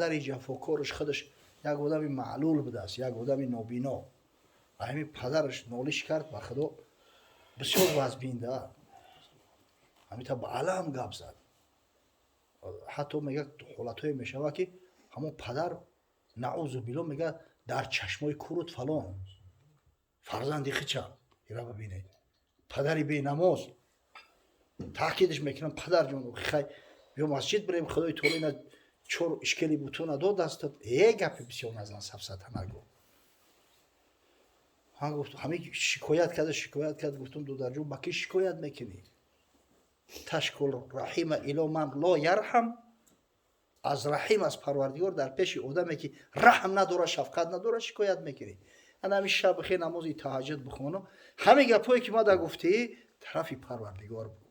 Падари ҷафокораш худаш як одами маълул будааст, як одами нобино. Ҳамин падараш нолиш кард ба Худо, бисёр вазбинда, ҳамита ба алам гап зад. Ҳатто мега, ҳолатҳое мешавад, ки ҳамон падар, наузу билло, мега, дар чашмои курут фалон фарзанди хича ира бибинед, падари бенамоз. Таъкидаш мекунам: «Падарҷон, хай, биё масҷид бирем, Худои таоло ина чор ишкели бутуна дод дастат». Э, гапи бисёр назан, сафсата нагӯ. Ҳан гуфт, ҳамин шикоят карда, шикоят кард. Гуфтум: «Додарҷон, ба кӣ шикоят мекунӣ? تشكو الرحم إلى من لا يرحم». Аз раҳим, аз Парвардигор дар пеши одаме, ки раҳм надора, шафқат надора, шикоят мекунӣ? Ана ҳамин шаб бихе, намози таҳаҷҷуд бихону ҳамин гапҳое, ки ма да гуфтӣ, тарафи Парвардигор буд.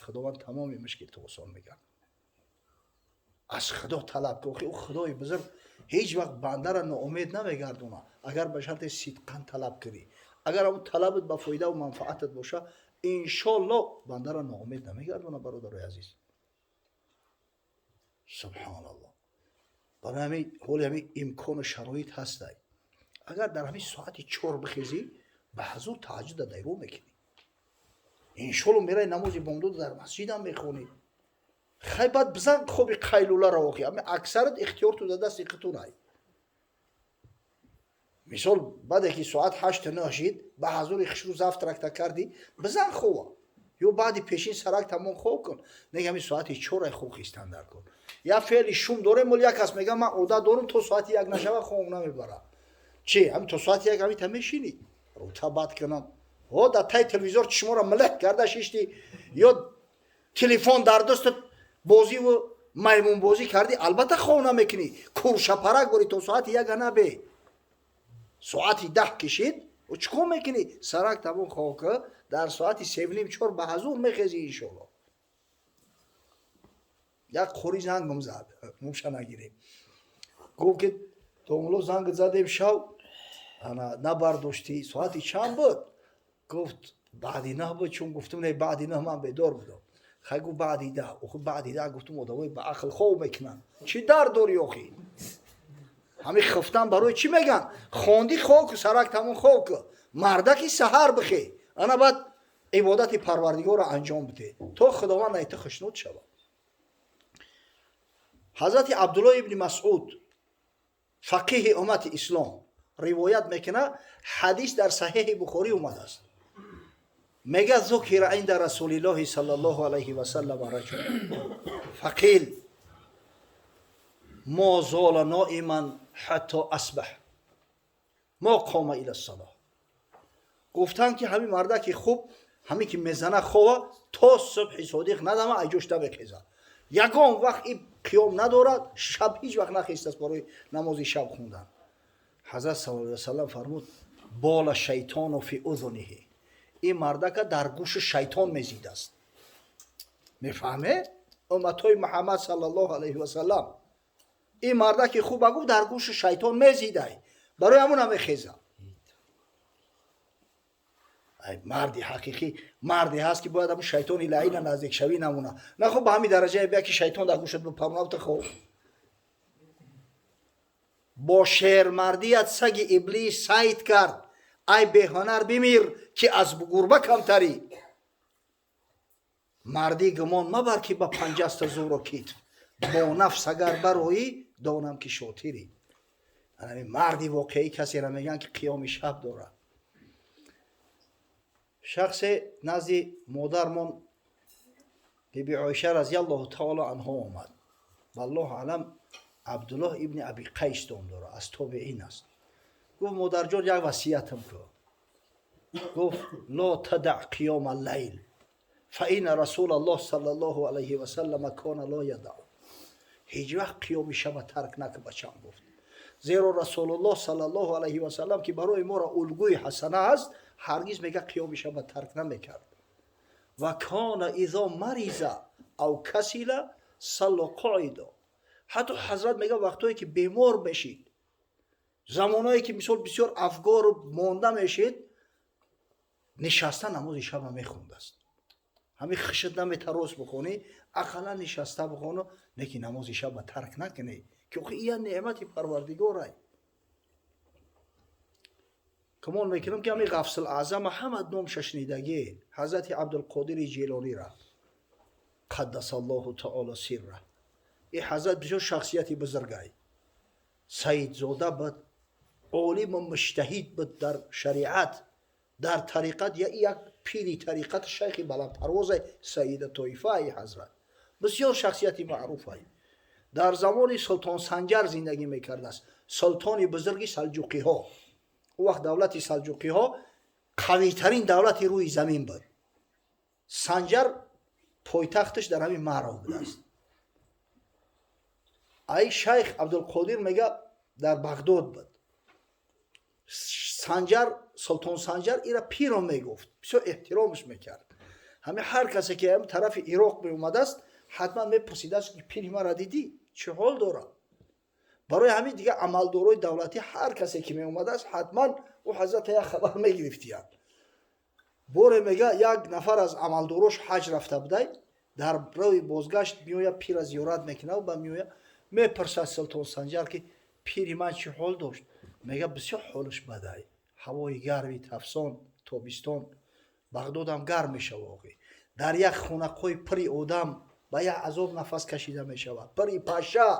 Худованд тамоми мушкилто осон мегардад. Аз Худо талаб кун. Охи, ӯ Худои бузург ҳеҷ вақт бандара ноумед намегардона, агар ба шарти сидқан талаб кунӣ. Агар ҳамун талабат ба фоидаву манфаатат боша, иншолло бандара ноумед намегардона. Бародарои азиз, субҳоналло, барои ҳамин ҳоли ҳамин имкону шароит ҳастай. Агар дар ҳамин соати 4 бихезӣ, ба ҳазур таҳаҷҷуда дайро мекунӣ, иншолло мерай, намози бомдода дар масҷидам мехонӣ. Хай, баъд бизан хоби қайлуларо. Охи, ами аксарат ихтиёрту дар дасти хитунай. Мисол, баъде ки соат 8-9 шид, ба ҳазури хушрӯ завтрак та кардӣ, бизан хова ё баъди пешин сарак тамом хоб кун. Нег ҳамин соати 4-ай хоб хистан дар кун. Як феъли шум дорем. Моли як кас мега: «Ман одат дорам, то соати 1 нашава, хобам намебара». Чи, ҳамин то соати 1 ҳамита мешинӣ, рута бад кунам. О, дар таи телевизор чишморо милеҳ карда шишти ё телефон дар дастат, бозиву маймунбозӣ кардӣ, албатта хоб намекунӣ. Куршапарак бори, то соати 1 набе. Соати 10 кишид, чӣ кор мекунӣ? Сарак тамом хоб ка, дар соати 3:30, 4 ба ҳазур мехезӣ, иншолло. Як қори зангам зад, мумша нагирем. Гуфт, ки домуло, занг задем шав, ана набардоштӣ, соати чанд буд? Гуфт, баъди 9 буд. Чун гуфтум: «Не, баъди 9 ман бедор будам». Хай, гуфт, баъди 10. Охи, баъди 10, гуфтум, одамои ба ақл хоб мекунанд. Чӣ дард дорӣ, охи? Ҳамин хифтан барои чӣ меган? Хонди, хоб ку, сарак тамом хоб ку, мардаки саҳар бихе, ана баъд ибодати Парвардигорро анҷом бидеҳ, то Худованд ай ту хушнуд шавад. Ҳазрати Абдуллоҳ ибни Масъуд, фақиҳи уммати ислом, ривоят мекунад, ҳадис дар Саҳеҳи Бухорӣ омадааст. Мега: ذكر عند رسول الله صلى الله عليه وسلم رجل فقيل ما زال نائما حتى أصبح ما قام إلى الصلاة. Гуфтанд, ки ҳамин мардаки хуб, ҳамин ки мезана хова, то субҳи содиқ надама, айҷош намехезад, ягон вақт и қиём надорад, шаб ҳеҷ вақт нахестааст барои намози шаб хундан. Ҳазрат صلى الله وسلم фармуд: بال الشيطان في أذنه. Ин мардака дар гӯши шайтон мезидааст. Мефаҳме, умматҳои Муҳаммад صلى الله عليه وسلم? Ин мардаки хуба, гуфт, дар гӯши шайтон мезидай, барои ҳамун намехеза. Марди ҳақиқӣ марде ҳаст, ки бояд ҳамун шайтони лаина наздикшавӣ намуна. На хуб, ба ҳамин дараҷае бия, ки шайтон дар гӯшат бипарнавта хоб. Бо шермардият саги Иблис сайд кард. Ай беҳунар, бимир, ки аз гурба камтарӣ. Мардӣ гумон мабар, ки ба панҷаста зӯру китф, бо нафс агар бароӣ, донам, ки шотирӣ. Марди воқеӣ касеро мегӯянд, ки қиёми шаб дорад. Шахсе назди модармон Биби Оиша رضي الله تعالى عنها омад. والله أعلم, Абдуллоҳ ибни Аби Қайс ном дорад, аз тобеин аст. Гуфт: «Модарҷон, як васиятам кун». Гуфт: «لا تدع قيام الليل فإن رسول الله صلى الله عليه وسلم كان لا يدع». Ҳеҷ вақт қиёми шаба тарк накун, бачам, гуфт, зеро Расулуллоҳ صلى الله عليه وسلم, ки барои моро улгӯи ҳасана аст, ҳаргиз, мега, қиёми шаба тарк намекард. وكان إذا مرض أو كسل صلى قاعدا. Ҳатто ҳазрат, мега, вақтое ки бемор мешид, замоное ки, мисол, бисёр афгору монда мешид, нишаста намози шаба мехондааст. Ҳамин хишт наметарос бихонӣ, ақаллан нишаста бихону, лекин намози шаба тарк накунӣ. Ки охи ия неъмати Парвардигорай. Гумон мекунам, ки ҳамин Ғафсил Аъзама ҳама номша шунидагӣ, Ҳазрати Абдулқодири Ҷелонира қаддасаллоҳу таола сирра. И ҳазрат бисёр шахсияти бузургай, саидзода буд, олиму муҷтаҳид буд дар шариат, дар тариқат, як пири тариқат, шайхи баландпарвозай, саида тоифаи. Ҳазрат бисёр шахсияти маъруфай. Дар замони Султон Санҷар зиндагӣ мекардааст, султони бузурги салҷуқиҳо. Ӯ вақт давлати салҷуқиҳо қавитарин давлати рӯи замин буд. Санҷар пойтахташ дар ҳамин Марв будааст. Ай шайх Абдулқодир, мега, дар Бағдод буд. Санҷар, Султон Санҷар ира пиро мегуфт, бисёр эҳтиромаш мекард. Ҳамин ҳар касе ки ҳам тарафи Ироқ меомадааст, ҳатман мепурсидааст, ки пири мара дидӣ, чӣ ҳол дорад? Барои ҳамин дигар амалдорои давлатӣ, ҳар касе ки меомадааст, ҳатман ӯ ҳазрата як хабар мегирифтиянд. Боре, мега, як нафар аз амалдорош ҳаҷ рафта будай, дар роҳи бозгашт меоя, пира зиёрат мекунад ба меоя, мепурсад Султон Санҷар, ки пири ман чӣ ҳол дошт? Мега, бисёр ҳолаш бадай, ҳавои гарми тафсон, тобистон, Бағдодам гарм мешава, оғӣ дар як хонақҳои пири одам ба як азоб нафас кашида мешавад, пири паша.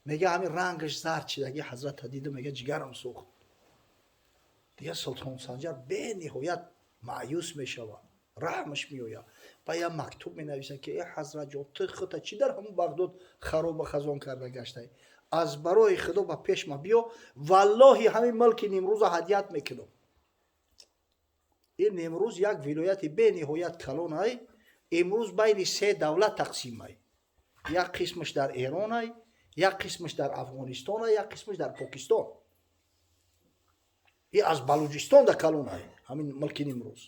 Мега, ҳамин рангаш зард шидаги. Ҳазрата дида, мега, ҷигарам сӯхт. Дигар Султон Санҷар бениҳоят маъюс мешавад, раҳмаш меояд, ба як мактуб менависад, ки э ҳазратҷон, ту хута чӣ дар ҳамун Бағдод харобу хазон карда гаштаӣ? Аз барои Худо ба пешма биё, валлоҳи, ҳамин мулки Нимрӯза ҳадият мекунам. Ин Нимрӯз як вилояти бениҳоят калонай, имрӯз байни се давлат тақсимай: як қисмаш дар Эронай, як қисмаш дар Афғонистонай, як қисмаш дар Покистон. И аз Балуҷистон да калонай ҳамин мулки Нимрӯз.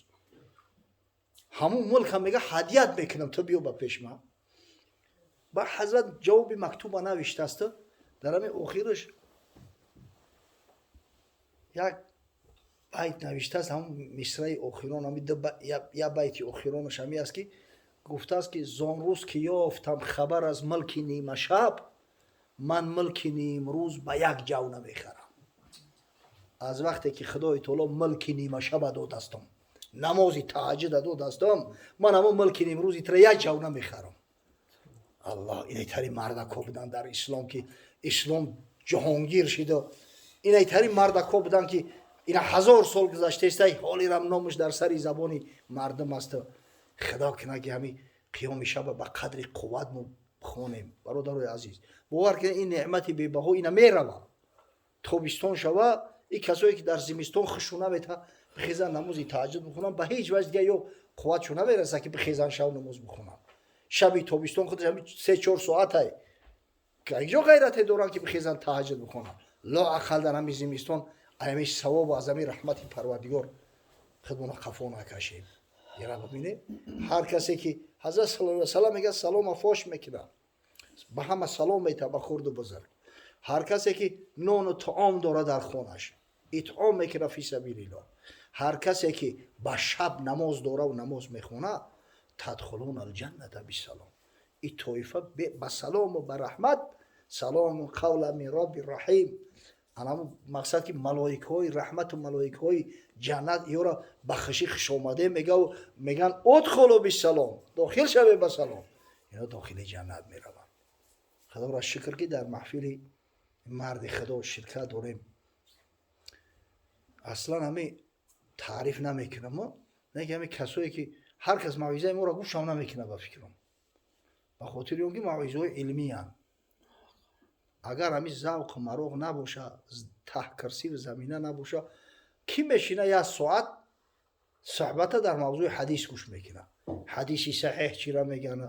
Ҳамун мулкам, мега, ҳадият мекунам, ту биё ба пешма. Ба ҳазрат ҷавоби мактуба навиштааст. Дар ҳамин охираш як байт навиштааст, ҳамун мисраи охирон, ҳами як байти охиронаш ҳами аст, ки гуфтааст, ки зон рӯз ки ёфтам хабар аз мулки нимашаб, ман мулки нимрӯз ба як ҷав намехарам. Аз вақте ки Худои таоло мулки нимашаба додастам, намози таҳаҷҷуда додастам, ман ҳамон мулки нимрӯзи тира як ҷав намехарам. Аллоҳ, инайтари мардако буданд дар ислом, ки ислом ҷаҳонгир шида. Инайтари мардако буданд, ки ина 1000 сол гузаштаистай, ҳолирам номаш дар сари забони мардум аст. Худо кина, ки ҳами қиёми шаба ба қадри қувват мо хонем. Бародарои азиз, бовар кунед, ин неъмати бебаҳо ина мерава. Тобистон шава, и касое ки дар зимистон хушу намета бихезан намози таҳаҷҷуд бихонанд, ба ҳеҷ ваҷ дига ё қувватшо намераса, ки бихезан шав намоз бихонанд. Шаби тобистон худаш ҳами 3-4 соатай, ҷо ғайрате доранд, ки бихезан таҳаҷҷуд бихонанд? Лоақал дар ҳами зимистон ҳами савобу аз ҳами раҳмати Парвардигор худмона қафо накашем. Яра бибинед, ҳар касе ки ҳазрат саллаллоҳу алайҳи васаллам мегӯяд, салома фош мекунад, ба ҳама салом метавад, ба хурду бузург. Ҳар касе ки нону таом дорад дар хонаш, итъом мекунад фи сабилиллоҳ. Ҳар касе ки ба шаб намоз дораву намоз мехонад, тадхулуна алҷанната бисалом. И тоифа ба салому ба раҳмат, салому қавла мин робби раҳим. Анаму мақсад, ки малоикаҳои раҳмату малоикаҳои ҷаннат ёро ба хушӣ хушомаде мегаву меган: удхулу бисалом, дохил шаве ба салом. Ино дохили ҷаннат мераванд. Худоро шукр, ки дар маҳфили марди Худо ширкат дорем. Аслан ҳами таъриф намекунам, не ки ҳами касое ки ҳар кас мавъизаи моро гӯшам намекунад, ба фикрам, ба хотири он ки мавъизаҳои илмиянд. Агар ҳамин завқу мароғ набоша, таҳкирсиву замина набоша, кӣ мешина як соат суҳбата дар мавзӯи ҳадис гӯш мекунад? Ҳадиси саҳеҳ чира мегана,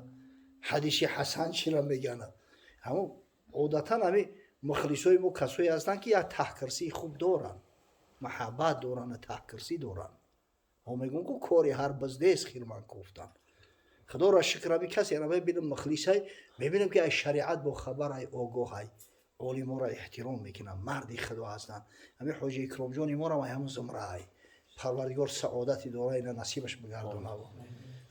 ҳадиси ҳасан чира мегана? Ҳамун одатан ҳамин мухлисои мо касое ҳастанд, ки як таҳкирсии хуб доранд, маҳаббат доранд, таҳкирсӣ доранд. Мо мегӯм, ку кори ҳар биздест хирман кофтан. Худоро шукр, ҳамин касе мебинам мухлисай, мебинам, ки ай шариат бохабарай, огоҳай, олиморо эҳтиром мекунанд, марди Худо ҳастанд. Ҳамин ҳоҷи Икромҷони морам ай ҳамун зумраай. Парвардигор саодати дора ина насибаш бигардонав.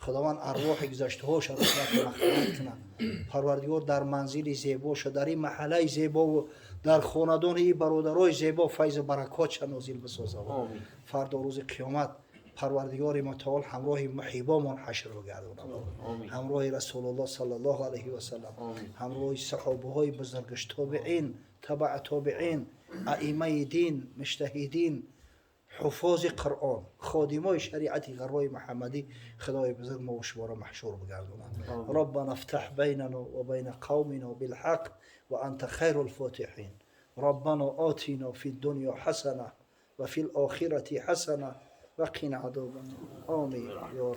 Худованд арвоҳи гузаштаҳоша раҳмату мағфират кунад. Парвардигор дар манзили зебоша, дар ин маҳаллаи зебову дар хонадони ин бародарои зебо файзу баракотша нозил бисозад. Фардо рӯзи қиёмат Парвардигори мутаол ҳамроҳи муҳибомон ҳашр бигардонад, ҳамроҳи Расулуллоҳ саллаллоҳу алайҳи васалам, ҳамроҳи саҳобаҳои бузургаш, тобеин, табаа тобеин, аимаи дин, муҷтаҳидин, ҳуффози Қуръон, ходимои шариати ғаррои Муҳаммадӣ. Худои бузург мо шуморо маҳшур бигардонад. ربنا افتح بيننا وبين قومنا بالحق وأنت خير الفاتحين. ربنا آتنا في الدنيا حسنة وفي الآخرة حسنة وقنا عذاب النار. آمين يا